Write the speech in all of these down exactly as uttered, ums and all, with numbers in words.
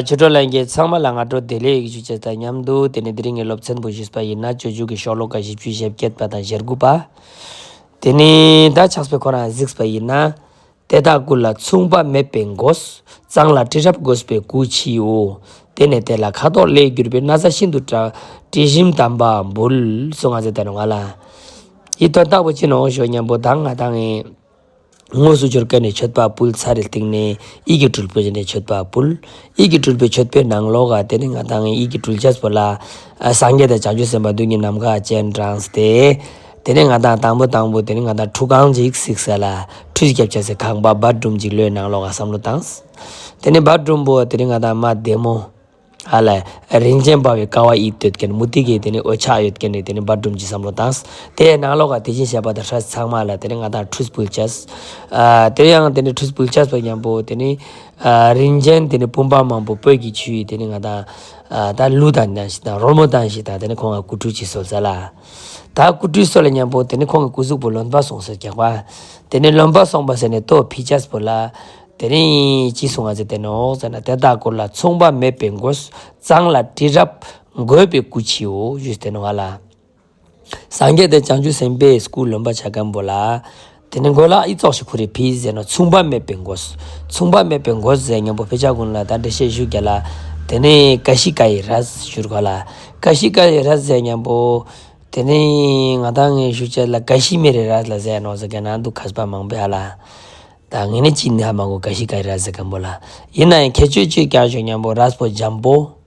ཆོས་གྲོགས་ལྷན་རྒྱས་ཚང་མ་ལ་སྔ་དྲོ་བདེ་ལེགས་ཞུ་ཅེས་དང་མཉམ་དུ། དེ་ནེ་དེ་རིང་གི་སློབ་ཚན་པོ་ཞུས་པ་ཡིན་ན། སྤྱོད་འཇུག་གི་ཤོ་ལོ་ཀ་བཞི་བཅུ་ཞེ་བརྒྱད་པ་དང་ཞེ་དགུ་པ། དེ་ནེ་ད་ཕྱག་དཔེ་ཁོ་རང་གཟིགས་པ་ཡིན་ན། དེ་དག་ཀུན་ལ་མཚུངས་པ་མེད་པའི་མགོས། གཙང་ལ་དྲི་རབ་བསྒོས་པའི་སྐུ་མཆིའོ། དེ་ནས་དེ་ལ་ཁ་དོག་ལེགས་བསྒྱུར་བའི། ན་བཟའ་ཤིན་ཏུ་དྲི་ཞིམ་དམ་པ་འབུལ། གསུངས་ཏེ་ནོག་ལེ། འི་དོན་དག་པོ་ཅི་ནོག་ཞུ་ཉམ་པོ་ད་ང་དང་ངི་དངོས་སུ་འབྱོར་མཁན་ནི་མཆོད་པ་ཕུལ་ཚར་རེ་སྟིང་ནེ་ཡིད་ཀྱི་སྤྲུལ་པའི་མཆོད་པ་ཕུལ། ཡིད་ཀྱི་སྤྲུལ་པའི་མཆོད་པའི་ནང་ལོགས་ཀ་དེ་ནེ་ང་དང་ངི་ཡིད་ཀྱི་སྤྲུལ་ཅེས་པོ་ལ་སངས་རྒྱས་དང་བྱང་ཆུབ་སེམས་དཔའ་མདུན་གྱི་ནམ་མཁའ་སྤྱན་དྲངས་ཏེ། དེ་ནེ་ང་དང་དང་པོ་དང་པོ་དེ་ནེ་ང་དང་ཁྲུས་ཁང་ཅིག་གཟིགས་ས་ལ། ཁྲུས་རྒྱབ་ཅེས་སི་ཁང་པ་བཱཐ་རུམ་ཅིག་ལོའི་ནང་ལོགས་ཀ་བསམ་བློ་བཏང་། དེ་ནེ་བཱཐ་རུམ་པོ་དེ་ནེ་ང་དང་མ་བདེ་མོ། ཨ་ལ། རིན་ཆེན་འབར་བའི་ཀ་བ་ཡིད་དུ་ཡོད་མཁན་མུ་ཏིག་གི་དེ་ནེ་འོད་ཆགས་ཡོད་མཁན་ནི་དེ་ནེ་བཱཐ་རུམ་ཅིག་བསམ་བློ་བཏང་། དེའི་ནང་ལོགས་ཀ་དེ་བཞིན་གཤེགས་པ་དང་སྲས་ཚང་མ་ལ་དེ་ནེ་ང་དང་ཁྲུས་ཕུལ་ཅེས། ཨ་དེ་ཡང་དེ་ནེ་ཁྲུས་ཕུལ་ཅེས་པོ་ཉམ་པོ་དེ་ནེ། ཨ་རིན་ཆེན་དེ་ནེ་བུམ་པ་མང་པོ་སྤོས་ཀྱི་ཆུ་ཡིས་དེ་ནེ་ང་དང་། ཨ་ད་ལུ་དང་ནང་བཞིན་དང་རོལ་མོ་བཏང་ཞིག་དང་དེ་ནེ་ཁོང་ང་སྐུ་ཁྲུས་ཅིག་གསོལ་ས་ལ། ད་སྐུ་ཁྲུས་གསོལ་ལ་ཉམ་པོ་དེ་ནེ་ཁོང་གི་སྐུ་གཟུགས་པོ་རློན་པ་སོང་ཟེར་རྒྱག་པ། དེ་ནེ་རློན་པ་སོང་པ་ཟེར་ནེ་ལྟོ་ཕི་ཅེས་པོ་ལ། དེ་ནེ་ཅི་གསུངས་ཏེ་ནོག་ཟེར་ན། དེ་དག་ཀུན་ལ་མཚུངས་པ་མེད་པའི་མགོས། གཙང་ལ་དྲི་རབ་བསྒོས་པའི་སྐུ་མཆིའོ་ཞུས་ཏེ་ནོག་ལེ། སངས་རྒྱས་དང་བྱང་ཆུབ་སེམས་དཔའི་སྐུ་རློན་པ་ཆ་མཁན་པོ་ལ། དེ་ནེ་མགོ་ལག་ཨི་ཙོགས་ཤིག་ཁུར་རེ་ཕི་ཟེར་ནོག་མཚུངས་པ་མེད་པའི་མགོས། མཚུངས་པ་མེད་པའི་མགོས་ཟེར་ཉམ་པོ་ཕི་ཅ་ཀུན་ལ་ད་འགྲེལ་བཤད་ཞུ་རྒྱ་ལ། དེ་ནེ་ཀ་ཤི་ཀ་ཡི་རས་ཞུ་རྒྱ་ལ། ཀ་ཤི་ཀ་ཡི་རས་ཟེར་ཉམ་པོ། དེ་ནེ་ང་དང་ངི་ཞུ་ཅེས་ལ་ཀ་ཤི་མིར་རི་རས་ལ་ཟེར་ནོག་ཟེར་མཁན་ན་འདུག་མཁས་པ་མང་པོའི་ཧ་ལ། ད་ངས་ནི་ཅི་ནི་ཧ་མ་གོ་ཀ་ཤི་ཀ་ཡི་རས་ཟེར་མཁན་པོ་ལ། ཡིན་ནའང་ཁྱད་ཆོས་ཅིག་ཀྱང་ཞུ་ཉམ་པོ་རས་པོ་འཇམ་པོ།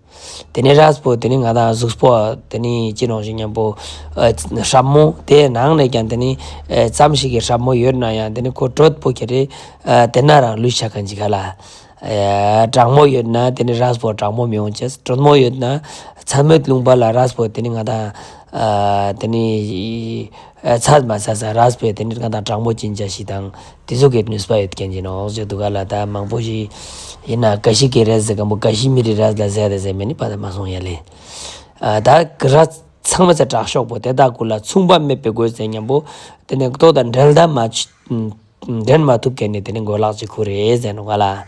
དེ་ནེ་རས་པོ་དེ་ནེ་ང་དང་གཟུགས་པོ་དེ་ནེ་ཅི་ནོག་ཞུ་ཉམ་པོ། ཨ་སྲབ་མོ་དེ་ནང་ནེ་ཀྱང་དེ་ནེ་ཨ་ཙམ་ཞིག་གི་སྲབ་མོ་ཡོད་ན་ཡང་དེ་ནེ་ཁོ་དྲོད་པོ་ཁྱེར་རེ་ཨ་དེ་ན་རང་ལུས་ཆ་མཁན་ཅིག་ཧ་ལ། ཨ་གྲང་མོ་ཡོད་ན་དེ་ནེ་རས་པོ་གྲང་མོ་མི་འོང་ཅེས། དྲོན་མོ་ཡོད་ན་ཚ་མོའི་ལུང་པ་ལ་རས་པོ་དེ་ནེ་ང་དང་ཨ་དེ་ནེ་ཨ་ཚ་མ་ཚ་ས་རས་པོ་དེ་ནེ་ང་དང་གྲང་མོ་ཅན་ཅིག་དང་དེ་ཟུག་གི་ནུས་པ་ཡོད་མཁན་ཅིག་ནོག་ཟེར་འདུག་ག་ལེ། ད་མང་པོ་ཞིག་ཡིན་ན་ཀ་ཤི་ཀའི་རས་ཟེར་མཁན་པོ་ཀ་ཤི་མིར་རི་རས་ལ་ཟེར་ཏེ་ཟེར་མེད་ནི་པ་ད་མ་སོང་ཡ་ལེ། ཨ་ད་རས་ཚང་མ་ཚེ་དྲག་ཤོས་པོ་དེ་དག་ཀུན་ལ་མཚུངས་པ་མེད་པའི་མགོས་ཟེར་ཉམ་པོ། དེ་ནེ་ལྟོ་དང་འབྲལ་ད་མ་ཆ་འདྲེན་མ་ཐུབ་མཁན་ནི་དེ་ནེ་མགོ་ལག་ཅིག་ཁུར་རེ་ཟེར་ནོག་ལེ།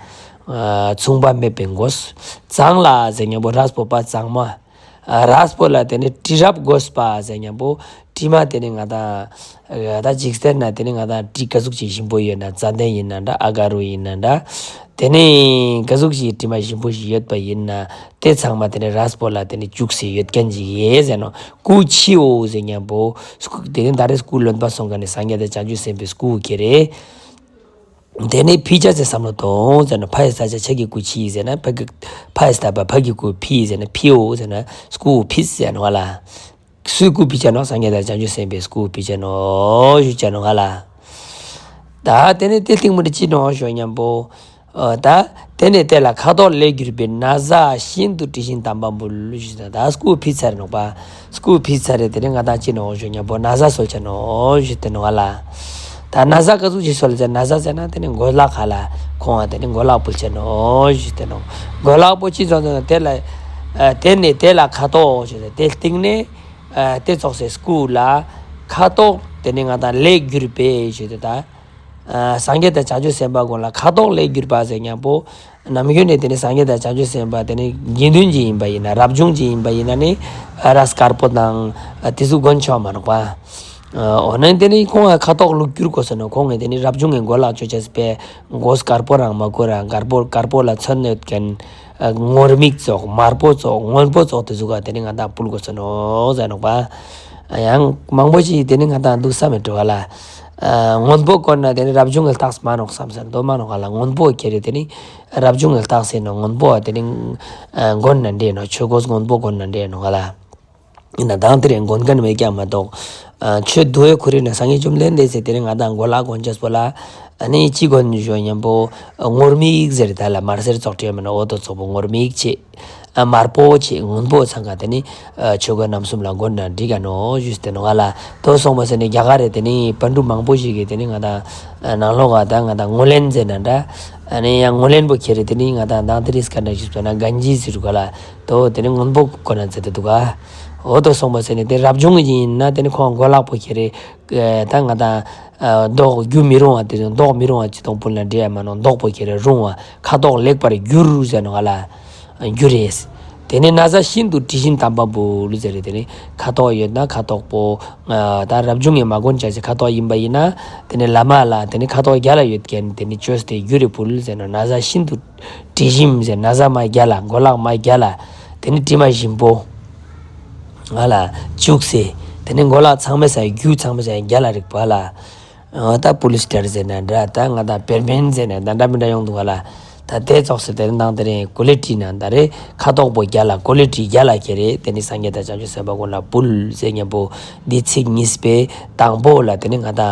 ཨ་མཚུངས་པ་མེད་པའི་མགོས། གཙང་ལ་ཟེར་ཉམ་པོ་རས་པོ་པ་གཙང་མ། ཨ་རས་པོ་ལ་དེ་ནེ་དྲི་རབ་བསྒོས་པ་ཟེར་ཉམ་པོ་དྲི་མ་དེ་ནེ་ང་དང་ཨ་ད་འཇིག་རྟེན་ན་དེ་ནེ་ང་དང་དྲི་ག་ཟུག་ཅིག་ཞིམ་པོ་ཡོད་ན་ཙན་དན་ཡིན་ན་འདྲ་ཨ་ག་རུ་ཡིན་ན་འདྲ། དེ་ནེ་ག་ཟུག་ཅིག་དྲི་མ་ཞིམ་པོ་ཞིག་ཡོད་པ་ཡིན་ན་དེ་ཚང་མ་དེ་ནེ་རས་པོ་ལ་དེ་ནེ་བཅུག་སེ་ཡོད་མཁན་ཅིག་ཡེ་ཟེར་ནོག་སྐུ་མཆིའོ་ཟེར་ཉམ་པོ། སྐུ་དེ་ནེ་ད་རེས་སྐུ་རློན་པ་སོང་མཁན་ནི་སངས་རྒྱས་དང་བྱང་ཆུབ་སེམས་དཔའི་སྐུ་ཁྱེར་རེ། དེ་ནེ་ཕི་ཅེས་སི་བསམ་བློ་གཏོང་ཟེར་ནོག་ཕ་ཡི་ས་ཆ་ཁྱེད་ཀྱི་སྐུ་མཆིའོ་ཟེར་ན་ཕ་གི་ཕ་ཡི་ས་ཕ་ཕ་གི་སྐུ་ཕི་ཟེར་ན་ཕིའོ་ཟེར་ན་སྐུ་ཕི་ཟེར་ནོག་ལེ། སུའི་སྐུ་ཕི་ཅེས་ནོག་སངས་རྒྱས་དང་བྱང་ཆུབ་སེམས་དཔའི་སྐུ་ཕི་ཅེས་ནོག་ཞུ་ཅེས་ནོག་ལེ། ད་དེ་ནེ་དེ་སྟིང་མ་དེ་ཅི་ནོག་ཞུ་ཉམ་པོ། ཨ་ད་དེ་ནེ་དེ་ལ་ཁ་དོག་ལེགས་བསྒྱུར་བའི། ན་བཟའ་ཤིན་ཏུ་དྲི་ཞིམ་དམ་པ་འབུལ་ཞུས་ཏེ་ད་སྐུ་ཕི་ཚར་ནོག་པ། སྐུ་ཕི་ཚར་རེ་དེ་ནེ་ང་དང་ཅི་ནོག་ཞུ་ཉམ་པོ་ན་བཟའ་གསོལ་ཅེས་ནོག་ཞུས་ཏེ་ནོག་ལེ། ད་ན་བཟའ་ག་ཟུག་ཅིག་གསོལ་ཟེར་ན་ན་བཟའ་ཟེར་ན་དེ་ནེ་མགོ་ལག་ཧ་ལ་ཁོང་ང་དེ་ནེ་མགོ་ལག་ཕུལ་ཅེས་ནོག་ཞུས་ཏེ་ནོག་མགོ་ལག་པོ་ཅི་ཙོགས་ཟེར་ན་དེ་ལ་ཨ་དེ་ནེ་དེ་ལ་ཁ་དོག་ཞུས་ཏེ་དེ་སྟིང་ནེ་ཨ་དེ་ཙོགས་སི་སྐུ་ལ་ཁ་དོག་དེ་ནེ་ང་དང་ལེགས་བསྒྱུར་བའི་ཞུས་ཏེ་ད། ཨ་སངས་རྒྱས་དང་བྱང་ཆུབ་སེམས་དཔའ་ཀུན་ལ་ཁ་དོག་ལེགས་བསྒྱུར་བ་ཟེར་ཉམ་པོ། ནམ་རྒྱུན་ནེ་དེ་ནེ་སངས་རྒྱས་དང་བྱང་ཆུབ་སེམས་དཔའ་དེ་ནེ་དགེ་འདུན་ཅིག་ཡིན་པ་ཡིན་ན་རབ་བྱུང་ཅིག་ཡིན་པ་ཡིན་ན་ནི་ཨ་རས་དཀར་པོ་དང་ཨ་དེ་ཟུག་གོན་ཆོག་མ་ནོག་པ། ཨ་འོ་ན་དེ་ནེ་ཁོང་ང་ཁ་དོག་ལེགས་བསྒྱུར་དགོས་ཟེར་ནོག་ཁོང་ངི་དེ་ནེ་རབ་བྱུང་ངི་མགོ་ལག་ཅོ་ཅེས་པའི་མགོ་དཀར་པོ་རང་མ་བསྐོར་རང་དཀར་པོ་དཀར་པོ་ལ་ཚོན་ཡོད་མཁན། ཨ་ངུར་སྨྲིག་ཙོགས་དམར་པོ་ཙོགས་སྔོན་པོ་ཙོགས་དེ་ཟུག་ག་དེ་ནེ་ང་དང་ཕུལ་དགོས་ཟེར་ནོག་ཟེར་ནོག་པ། ཡང་མང་པོ་ཞིག་དེ་ནེ་ང་དང་འདུག་ས་མེད་འགྲོ་བ་ལ། ཨ་སྔོན་པོ་གོན་ན་དེ་ནེ་རབ་བྱུང་གི་རྟགས་མ་ནོག་བསམ་ཟེར་འདུག་མ་ནོག་ག་ལེ། སྔོན་པོ་ཁྱེར་རེ་དེ་ནེ་རབ་བྱུང་གི་རྟགས་ཟེར་ནོག་སྔོན་པོ་དེ་ནེ་ཨ་གོན་ན་འགྲིག་ནོག་ཆོས་གོས་སྔོན་པོ་གོན་ན་འགྲིག་ནོག་ག་ལེ། ཡིན་ན་དང་དེ་རིང་གོན་མཁན་མེད་ཀྱང་མ་གཏོགས། ཨ་ཆོས་འདུལ་བའི་ཁོར་ཡུག་ན་སངས་རྒྱས་བཅོམ་ལྡན་འདས་སི་དེ་རིང་ང་དང་མགོ་ལག་གོན་ཅེས་པོ་ལ། ཨ་ནི་ཅི་གོན་ཞུ་ཉམ་པོ། ངུར་སྨྲིག་ཟེར་ད་ལ་དམར་སེར་ཙོགས་བྲིས་མེད་ན་འོ་དོ་ཙོགས་པོ་ངུར་སྨྲིག་ཅིག་ཨ་དམར་པོ་ཅིག་སྔོན་པོ་ཚང་ཀ་དེ་ནེ། ཨ་ཆོས་གོས་རྣམ་གསུམ་ལ་གོན་ན་འགྲིག་ག་ནོག་ཞུས་ཏེ་ནོག་ག་ལེ། དོ་སོང་པ་ཟེར་ནེ་རྒྱ་གར་རི་དེ་ནེ་པཎ་གྲུབ་མང་པོ་ཞིག་གི་དེ་ནེ་ང་དང་ཨ་ནང་ལོགས་ཀ་ད་ང་དང་ངོ་ལེན་ཟེར་ན་འདྲ། ཨ་ནི་ཡང་ངོ་ལེན་པོ་ཁྱེར་རེ་དེ་ནེ་ང་དང་དང་དེ་རིང་སྐད་ན་ཞུས་པ་ན་གན་ཇི་ཟེར་ག་ལེ། དོ་དེ་ནེ་སྔོན་པོ་གོན་ན་མཛད་དེ་འདུག་ག་འོ་དོ་སོང་པ་ཟེར་ནེ་དེ་རབ་བྱུང་གི་ཡིན་ན་དེ་ནེ་ཁོང་མགོ་ལག་པོ་ཁྱེར་རེ། ཨ་ད་ང་དང་ཨ་མདོག་རྒྱུ་མི་རུང་བ་དེ་མདོག་མི་རུང་བ་ཅི་དང་ཕུལ་ན་འགྲིག་ཡ་མ་ནོག་མདོག་པོ་ཁྱེར་རེ་རུང་བ་ཁ་དོག་ལེགས་པར་བསྒྱུར་ཟེར་ནོག་ག་ལེ། འགྱུར་རེ། དེ་ནས་ན་བཟའ་ཤིན་ཏུ་དྲི་ཞིམ་དམ་པ་འབུལ་ཟེར་རེ། དེ་ནས་ཁ་དོག་ཡོད་ན་ཁ་དོག་པོ། ད་རབ་བྱུང་ངི་མ་གོན་ཅེས་སི་ཁ་དོག་ཡིན་པ་ཡིན་ན། དེ་ནས་བླ་མ་ལ་དེ་ནས་ཁ་དོག་རྒྱལ་ལ་ཡོད་མཁན་དེ་ནས་བཅོས་ཏེ་འགྱུར་རེ་ཕུལ་ཟེར་ན། ན་བཟའ་ཤིན་ཏུ་དྲི་ཞིམ་ཟེར། ན་བཟའ་མ་རྒྱལ་ལ། མགོ་ལག་མ་རྒྱལ་ལ། དེ་ནས་དྲི་མ་ཞིམ་པོ་ང་ལ་བྱུགས་སེ། དེ་ནས་མགོ་ལག་ཚང་མའི་སང་རྒྱུ་ཚང་མའི་སང་རྒྱལ་ལ་རིག་པ་ལ། ད་པོ་ལི་སི་ཊར་ཟེར་ན་འདྲ། ད་ང་ད་བེར་པེན་ཟེར་ན་ད་འདྲ་མི་འདྲ་ཡོང་འདུག་ག་ལ། ད་དེ་ཙོགས་སེ་དེ་རིང་དང་དེ་རིང་ཀོ་ལི་ཊི་ན་ད་རེ་ཁ་དོག་པོ་རྒྱལ་ལ། ཀོ་ལི་ཊི་རྒྱལ་ལ་ཁྱེར་རེ། དེ་ནི་སངས་རྒྱས་དང་བྱང་ཆུབ་སེམས་དཔའ་ཀུན་ལ་ཕུལ་ཟེར་མཁན་པོ་འདི་ཚིག་གཉིས་པའི་དང་པོ་ལ་དེ་ནི་ང་ད་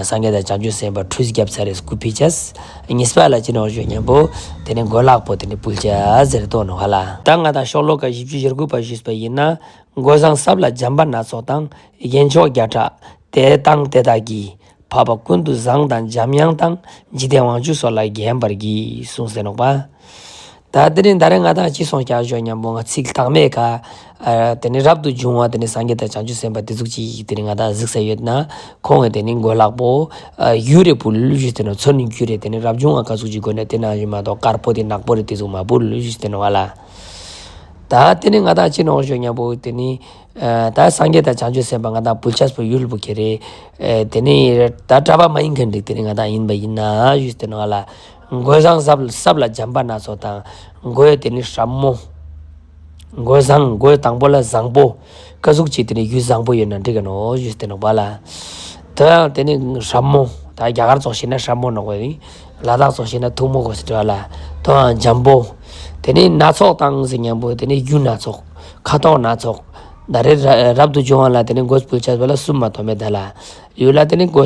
སངས་རྒྱས་དང་བྱང་ཆུབ་སེམས་དཔའ་ཁྲུས་བརྒྱབ་ཚར་རེ་སྐུ་ཕི་ཅེས། གཉིས་པ་ལ་ཅི་ནོག་ཞུ་མཁན་པོ་དེ་ནི་མགོ་ལག་པོ་དེ་ནི་ཕུལ་ཅེས་ཟེར་དོ་ནོག་ལ། ད་ང་ད་ཤོ་ལོ་ཀ་བཞི་བཅུ་ཞེ་དགུ་པ་ཞུས་པ་ཡིན་ན། མགོ་བཟང་སྲབ་ལ་འཇམ་པ་སྣ་ཚོགས་དང་། རྒྱན་མཆོག་བརྒྱ་ཕྲག་དེ་དང་དེ་དག་གིས། འཕགས་པ་ཀུན་ཏུ་བཟང་དང་འཇམ་དབྱངས་དང་། འཇིག་རྟེན་དབང་ཕྱུག་སོགས་ལ་བརྒྱན་པར་བགྱི། གསུངས་ཏེ་ནོག་པ། ད་དེ་ནི་ད་རེ་ང་ད་ཅི་སོང་ཀྱག་ཞུ་མཁན་པོ་ང་ཚིག་ལྷག་མེད་ཀ། དེ་ནི་རབ་ཏུ་བྱུང་བ་དེ་ནི་སངས་རྒྱས་དང་བྱང་ཆུབ་སེམས་དཔའ་དེ་ཟུག་ཅིག་དེ་ནི་ང་ད་གཟིགས་ས་ཡོད་ན། ཁོང་གི་དེ་ནི་མགོ་ལག་པོ་གཡུ་རེ་ཕུལ་ཞུས་ཏེ་ནོག། ཚོན་གཡུ་རེ། དེ་ནི་རབ་བྱུང་བ་ག་ཟུག་ཅིག་དགོས་ན་དེ་ནང་བཞིན་མ་གཏོགས་དཀར་པོ་དེ་ནག་པོ་རེ་དེ་ཟུག་མ་ཕུལ་ཞུས་ཏེ་ནོག་ལ། ད་དེ་ནི་ང་ད་ཅི་ནོག་ཞུ་མཁན་པོ་དེ་ནི། ད་སངས་རྒྱས་དང་བྱང་ཆུབ་སེམས་དཔའ་ང་ད་ཕུལ་ཅེས་པོ་ཡུལ་པོ་ཁྱེར་རེ། དེ་ནི་ད་གྲྭ་པ་མ་ཡིན་མཁན་རིགས་དེ་ནི་ང་ད་ཡིན་པ་ཡིན་ན་ཞུས་ཏེ་ནོག་ལ། མགོ་བཟང་སྲབ་སྲབ་ལ་འཇམ་པ་སྣ་ཚོགས་དང་། མགོའི་དེ་ནི་སྲབ་མོ། མགོ་བཟང་། མགོའི་དང་པོ་ལ་བཟང་པོ། ཀ་ཟུག་ཅིག་དེ་ནི་གཡུ་བཟང་པོ་ཡོད་ན་འགྲིག་ག་ནོག་ཞུས་ཏེ་ནོག་པ་ལ། དོ་ཡང་དེ་ནི་སྲབ་མོ། ད་རྒྱ་གར་ཙོགས་ཤིག་ན་སྲབ་མོ་ནོག་པ་ཡིན། ལ་དྭགས་ཙོགས་ཤིག་ན་ཐུང་མོ་གོ་ཟེར་བ་ལ། དོ་ཡང་འཇམ་པོ། དེ་ནི་སྣ་ཚོགས་དང་ཟེར་མཁན་པོ་དེ་ནི་གཡུ་སྣ་ཚོགས། ཁ་དོག་སྣ་ཚོགས། ད་རེ་རབ་ཏུ་བྱུང་བ་ལ་དེ་ནི་མགོ་ཕུལ་ཅེས་པ་ལ་གསུམ་མ་གཏོགས་མེད་ད་ལ། ཡུལ་ལ་དེ་ནི་མགོ་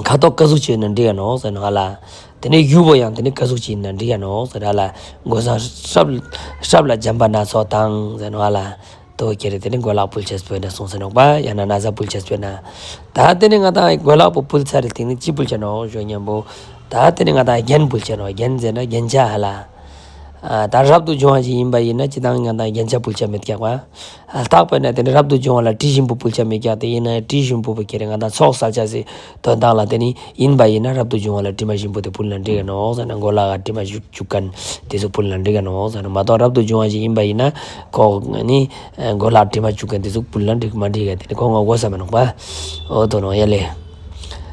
ཁ་དོག་ཀ་ཟུག་ཅིག་ཡིན་ན་འགྲིག་ག་ནོག་ཟེར་ནོག་ལ། དེ་ནས་གཡུ་པོ་ཡང་དེ་ནས་ཀ་ཟུག་ཅིག་ཡིན་ན་འགྲིག་ག་ནོག་ཟེར་ར་ལ། མགོ་བཟང་སྲབ་སྲབ་ལ་འཇམ་པ་སྣ་ཚོགས་དང་ཟེར་ནོག་ལ། དོ་ཁྱེར་རེ་དེ་ནས་མགོ་ལག་ཕུལ་ཅེས་པོ་ཡིན་ན་གསུངས་ཟེར་ནོག་པ། ཡང་ན་ན་བཟའ་ཕུལ་ཅེས་པོ་ཡིན་ན། ད་དེ་ནས་ང་ད་མགོ་ལག་པོ་ཕུལ་ཚར་རེ་དེ་ནས་ཅི་ཕུལ་ཅེས་ནོག་ཞུ་མཁན་པོ། ད་དེ་ནས་ང་ད་རྒྱན་ཕུལ་ཅེས་ནོག། རྒྱན་ཟེར་ན་རྒྱན་ཆ་ཧ་ལ། ཨ་ད་རབ་ཏུ་བྱུང་བ་ཞིག་ཡིན་པ་ཡིན་ན་ཅི་དང་ང་ད་རྒྱན་ཆ་ཕུལ་ཅེས་མེད་ཀྱག་པ། ལྟག་པ་ན་དེ་ནི་རབ་ཏུ་བྱུང་བ་ལ་དྲི་ཞིམ་པོ་ཕུལ་ཅེས་མེད་ཀྱག། དེ་ཡིན་ན་དྲི་ཞིམ་པོ་པོ་ཁྱེར་རེ་ང་ད་ཚོགས་བསགས་ཅེས་སི་དོན་དག་ལ་དེ་ནི་ཡིན་པ་ཡིན་ན་རབ་ཏུ་བྱུང་བ་ལ་དྲི་མ་ཞིམ་པོ་དེ་ཕུལ་ན་འགྲིག་ག་ནོག་ཟེར་ན། མགོ་ལག་ག་དྲི་མ་བྱུག་བྱུག་མཁན་དེ་ཚོ་ཕུལ་ན་འགྲིག་ག་ནོག་ཟེར་ན། མ་གཏོགས་རབ་ཏུ་བྱུང་བ་ཞིག་ཡིན་པ་ཡིན་ན་ཁོ་ནི་མགོ་ལག་དྲི་མ་བྱུག་མཁན་དེ་ཚོ་ཕུལ་ན་འགྲིག་མ་འགྲིག་ག་དེ་ནི་ཁོ་ང་གོ་ས་མ་ནོག་པ། འོ་དོ་ནོག་ཡ་ལེ།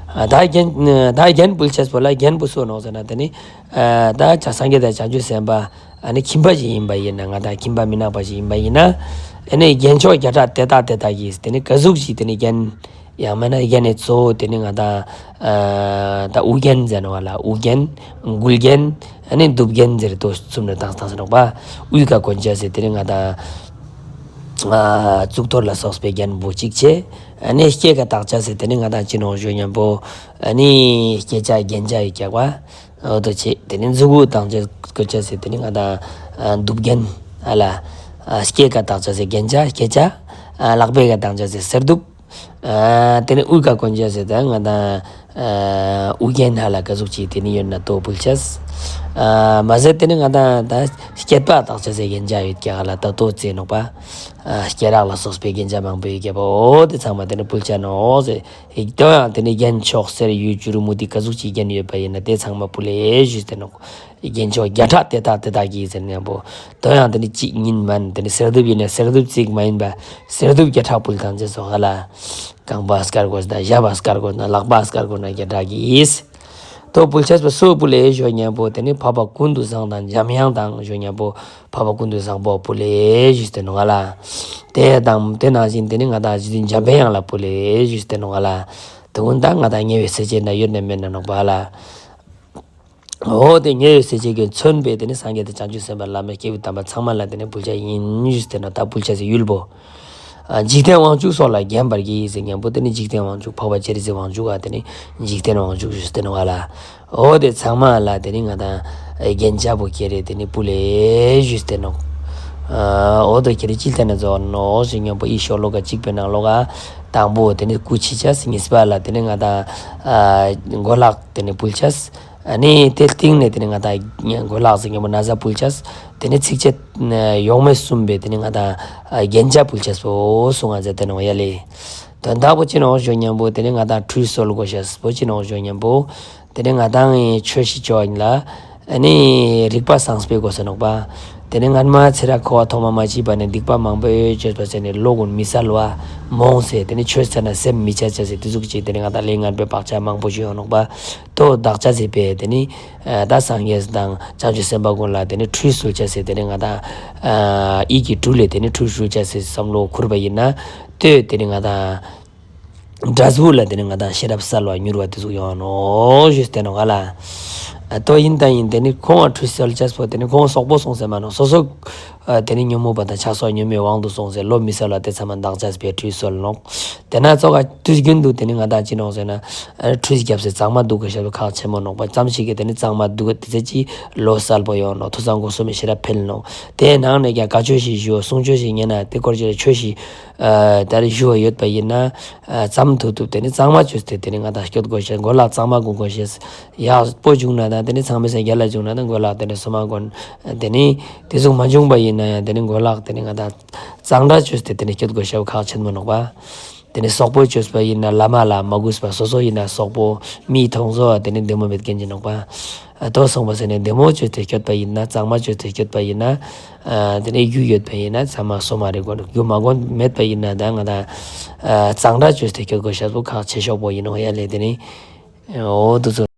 ཨ་ད་རྒྱན་ད་རྒྱན་ཕུལ་ཅེས་པོ་ལ་རྒྱན་པོ་སུ་ནོག་ཟེར་ན་དེ་ནི། ཨ་ད་ཆ་སངས་རྒྱས་དང་བྱང་ཆུབ་སེམས་དཔའ། ཨ་ནི་ཁྱིམ་པ་ཞིག་ཡིན་པ་ཡིན་ན། ང་ད་ཁྱིམ་པ་མི་ནག་པ་ཞིག་ཡིན་པ་ཡིན་ན། ཨ་ནི་རྒྱན་མཆོག་བརྒྱ་ཕྲག་དེ་དག་དེ་དག་གིས་དེ་ནི་ཀ་ཟུག་ཅིག་དེ་ནི་རྒྱན། ཡང་མེད་ན་རྒྱན་ནི་གཙོ་བོ་དེ་ནི་ང་ད་ཨ་ད་དབུ་རྒྱན་ཟེར་ནོག་ལ། དབུ་རྒྱན། མགུལ་རྒྱན། ཨ་ནི་གདུབ་རྒྱན་ཟེར་དོ་གསུམ་ནི་བཏང་བཏང་ཟེར་ནོག་པ། དབུའི་ཀ་གོན་ཅེས་སི་དེ་ནི་ང་ད་ཨ་གཙུག་ཏོར་ལ་སོགས་པའི་རྒྱན་པོ་གཅིག་བྱས། ཨ་ནི་སྐེ་ཀ་བཏགས་ཅེས་སི་དེ་ནི་ང་ད་ཅི་ནོག་ཞུ་མཁན་པོ། ཨ་ནི་སྐེ་ཆ་རྒྱན་ཆ་ཡོད་ཀྱག་པ། འོ་དོ་བྱས། དེ་ནི་མཛུ་གུ་བཏང་ཅེས་གོན་ཅེས་སི་དེ་ནི་ང་ད་ཨ་གདུབ་རྒྱན། ཨ་ལ། ཨ་སྐེ་ཀ་བཏགས་ཅེས་སི་རྒྱན་ཆ་སྐེ་ཆ། ཨ་ལག་པའི་ཀ་བཏང་ཅེས་སི་གསེར་གདུབ། ཨ་དེ་ནི་དབུའི་ཀ་གོན་ཅེས་སི་ད་ང་ད་ཨ་དབུ་རྒྱན་ཧ་ལ་ཀ་ཟུག་ཅིག་དེ་ནི་ཡོད་ན་དོ་ཕུལ་ཅེས། ཨ་མ་ཟད་དེ་ནི་ང་ད་ད་སྐེད་པ་བཏགས་ཅེས་སི་རྒྱན་ཆ་ཡོད་ཀྱག་ལ། ད་དོ་བྱས་ནོག་པ། ཨ་སྐེ་རགས་ལ་སོགས་པའི་རྒྱན་ཆ་མང་པོ་ཡོད་ཀྱག་པ། འོ་དེ་ཚང་མ་དེ་ནི་ཕུལ་ཅེས་ནོག་ཟེར། དོ་ཡང་དེ་ནི་རྒྱན་མཆོག་གསེར་གཡུ་བྱུ་རུ་མུ་ཏིག་ཀ་ཟུག་ཅིག་རྒྱན་ཡོད་པ་ཡིན་ན་དེ་ཚང་མ་ཕུལ་ལེ་ཞུས་ཏེ་ནོག། རྒྱན་མཆོག་བརྒྱ་ཕྲག་དེ་དག་དེ་དག་གིས་ཟེར་མཁན་པོ། དོ་ཡང་དེ་ནི་གཅིག་ཉིད་མན། དེ་ནི་གསེར་གདུབ་ཡིན་ན་གསེར་གདུབ་གཅིག་མ་ཡིན་པ་གསེར་གདུབ་བརྒྱ་ཕྲག་ཕུལ་བཏང་ཅེས་སོགས་ཧ་ལ། རྐང་པ་དཀར་དགོས་ན་ཞབས་པ་དཀར་དགོས་ན་ལག་པ་དཀར་དགོས་ན་བརྒྱ་ཕྲག་གིས། དོ་ཕུལ་ཅེས་པོ་སུ་ཕུལ་ལེ་ཞུ་མཁན་པོ་དེ་ནི་འཕགས་པ་ཀུན་ཏུ་བཟང་དང་འཇམ་དབྱངས་དང་ཞུ་མཁན་པོ། འཕགས་པ་ཀུན་ཏུ་བཟང་པོ་ཕུལ་ལེ་ཞུས་ཏེ་ནོག་ལ། དེ་དང་དེ་ནང་བཞིན་དེ་ནི་ང་ད་རྗེ་བཙུན་འཇམ་པའི་དབྱངས་ལ་ཕུལ་ལེ་ཞུས་ཏེ་ནོག་ལ། དེ་ཀུན་ད་ང་ད་ཉེ་བའི་ས་བཅད་ན་ཡོད་ན་མེད་ན་ནོག་པ་ལ། འོ་དེ་ཉེ་བའི་ས་བཅད་ཀྱིས་མཚོན་པའི་དེ་ནི་སངས་རྒྱས་དང་བྱང་ཆུབ་སེམས་དཔའ་བླ་མ་སྐྱེས་བུ་དམ་པ་ཚང་མ་ལ་དེ་ནི་ཕུལ་ཅེས་ཡིན་ཞུས་ཏེ་ནོག། ད་ཕུལ་ཅེས་སི་ཡུལ་པོ། ཨ་འཇིག་རྟེན་དབང་ཕྱུག་སོགས་ལ་བརྒྱན་པར་བགྱི་ཟེར་མཁན་པོ་དེ་ནི་འཇིག་རྟེན་དབང་ཕྱུག་འཕགས་པ་སྤྱན་རས་གཟིགས་དབང་ཕྱུག་ག་དེ་ནི་འཇིག་རྟེན་དབང་ཕྱུག་ཞུས་ཏེ་ནོག་ལ། འོ་དེ་ཚང་མ་ལ་དེ་ནི་ང་ད་རྒྱན་ཆ་པོ་ཁྱེར་རེ་དེ་ནི་ཕུལ་ལེ་ཞུས་ཏེ་ནོག། ཨ་འོ་དོ་ཁྱེར་རེ་ཅི་ལྟར་ན་རྫོགས་ནོག་ཞུ་མཁན་པོ་ཨི་ཤོ་ལོ་ཀ་གཅིག་པའི་ནང་ལོགས་ཀ་དང་པོ་དེ་ནི་སྐུ་ཕྱི་ཅེས། གཉིས་པ་ལ་དེ་ནི་ང་ད་ཨ་མགོ་ལག་དེ་ནི་ཕུལ་ཅེས། ཨ་ནི་དེ་སྟིང་ནས་དེ་ནི་ང་ད་མགོ་ལག་ཟེར་མཁན་པོ་ན་བཟའ་ཕུལ་ཅེས། དེ་ནི་ཚིགས་བཅད་ཡོག་མའི་གསུམ་པའི་དེ་ནི་ང་ད་རྒྱན་ཆ་ཕུལ་ཅེས་པོ་གསུངས་ང་མཛད་དེ་ནོག་ཡ་ལེ། དོན་དག་པོ་ཅི་ནོག་ཞུ་མཁན་པོ་དེ་ནི་ང་ད་ཁྲུས་གསོལ་དགོས་ཤེས་པོ་ཅི་ནོག་ཞུ་མཁན་པོ། དེ་ནི་ང་ད་ཆོས་ཤིག་ཅོ་ཡིན་ལ། ཨ་ནི་རིག་པ་སངས་པོའི་གོས་ས་ནོག་པ། དེ་ནི་སྔན་མ་ཚེ་རབས་འཁོར་བ་ཐོག་མ་མ་མཆིས་པ་ནས་སྡིག་པ་མང་པོ་ཡོད་ཅེས་པ་ཟེར་ནས་བློ་ཀུན་མི་གསལ་བ་རྨོངས་སེ་དེ་ནི་ཆོས་ཟེར་ན་སེམས་མི་ཆ་ཅེས་སི་དེ་ཟུག་ཅིག་དེ་ནི་ང་དང་ལས་ངན་པའི་བག་ཆགས་མང་པོ་ཞིག་ཡོང་ནོག་པ། དོ་དག་ཅེས་སི་ཕིའ་དེ་ནི་ད་སངས་རྒྱས་དང་བྱང་ཆུབ་སེམས་དཔའ་ཀུན་ལ་དེ་ནི་ཁྲུས་གསོལ་ཅེས་སི་དེ་ནི་ང་དང་ཡིད་ཀྱི་དྲུལ་ལས་དེ་ནི་ཁྲུས་གསོལ་ཅེས་སི་བསམ་བློ་ཁུར་བ་ཡིན་ན་དེ་དེ་ནི་ང་དང་འབྲས་བུ་ལ་དེ་ནི་ང་དང་ཤེས་རབ་གསལ་བ་མྱུར་བ་དེ་ཟུག་ཡོང་ནོག་ཞུས་ཏེ་ནོག་ལ། ཨ་དོ་ཡིན་ད་ཡིན་དེ་ནི་ཁོང་ང་ཁྲུས་གསོལ་ཅེས་པོ་དེ་ནི་ཁོང་སོག་པོ་སོང་སེ་མ་ནོག། སོ་སོ་ཨ་དེ་ནི་ཉོན་མོངས་པ་དང་ཆགས་སོགས་ཉོན་མོངས་དབང་དུ་སོང་སེ་བློ་མི་གསལ་བ་དེ་ཚང་མ་དག་ཅེས་པའི་ཁྲུས་གསོལ་ནོག། དེ་ན་ཙོགས་ཀ་དུས་རྒྱུན་དུ་དེ་ནི་ང་དང་ཅི་ནོག་ཟེར་ན་ཨ་ཁྲུས་རྒྱབ་སེ་གཙང་མ་འདུག་གོ་ཤེས་པོ་ཁག་ཆེན་མོ་ནོག་པ། ཙམ་ཞིག་གི་དེ་ནི་གཙང་མ་འདུག་གོ་དེ་ཚེ་ཅི་བློ་གསལ་པོ་ཡོང་ནོག། ཐོས་བསམ་སྒོམ་གསུམ་མི་ཤེས་རབ་འཕེལ་ནོག། དེ་ནང་ནས་ཀྱང་བཀའ་ཆོས་ཤིག་ཞུ་གསུང་ཆོས་ཤིག་ཉན་ན་དེ་སྐོར་ཅིག་ཆོས་ཤིག་ཨ་ད་རེ་ཞུ་བ་ཡོད་པ་ཡིན་ན་ཨ་ཙམ་ཐུབ་ཐུབ་དེ་ནི་གཙང་མ་བཅོས་ཏེ་དེ་ནི་ང་དང་སྐྱོད་དགོས་ཤེས། གོས་ལག་གཙང་མ་གོན་དགོས་ཤེས། ཡག་པོ་བྱུང་ན་དང་དེ་ནི་ཚང་མའི་སེ་རྒྱལ་ལ་བྱུང་ན་དང་གོས་ལག་དེ་ནི་སོ་མ་གོན། དེ་ནི་དེ་ཟུག་མ་བྱུང་པ་ཡིན་ན་ཡང་དེ་ནི་གོས་ལག་དེ་ནི་ང་དང་གཙང་སྦྲ་བཅོས་ཏེ་དེ་ནི་སྐྱོད་དགོས་ཤེས་པོ་ཁག་ཆེན་མོ་ནོག་པ། དེ་ནི་སོག་པོ་བཅོས་པ་ཡིན་ན་བླ་མ་ལ་མ་གུས་པ། སོ་སོ་ཡིན་ན་སོག་པོ་མིའི་མཐོང་ཚོར་བ་དེ་ནི་བདེ་མོ་མེད་མཁན་ཅིག་ནོག་པ། ཨ་དོ་སོང་པ་ཟེར་ནས་བདེ་མོ་བཅོས་ཏེ་སྐྱོད་པ་ཡིན་ན་གཙང་མ་བཅོས་ཏེ་སྐྱོད་པ་ཡིན་ན་ཨ་དེ་ནི་རྒྱུ་ཡོད་པ་ཡིན་ན་ཚང་མ་སོ་མ་རེ་གོན། རྒྱུ་མ་གོན་མེད་པ་ཡིན་ན་ད་ང་དང་ཨ་གཙང་སྦྲ་བཅོས་ཏེ་སྐྱོད་དགོས་ཤེས་པོ་ཁག་ཆེ་ཤོས་པོ་ཡིན་ནོག་ཡ་ལེ། དེ་ནི་འོ་དུ་ཚོ།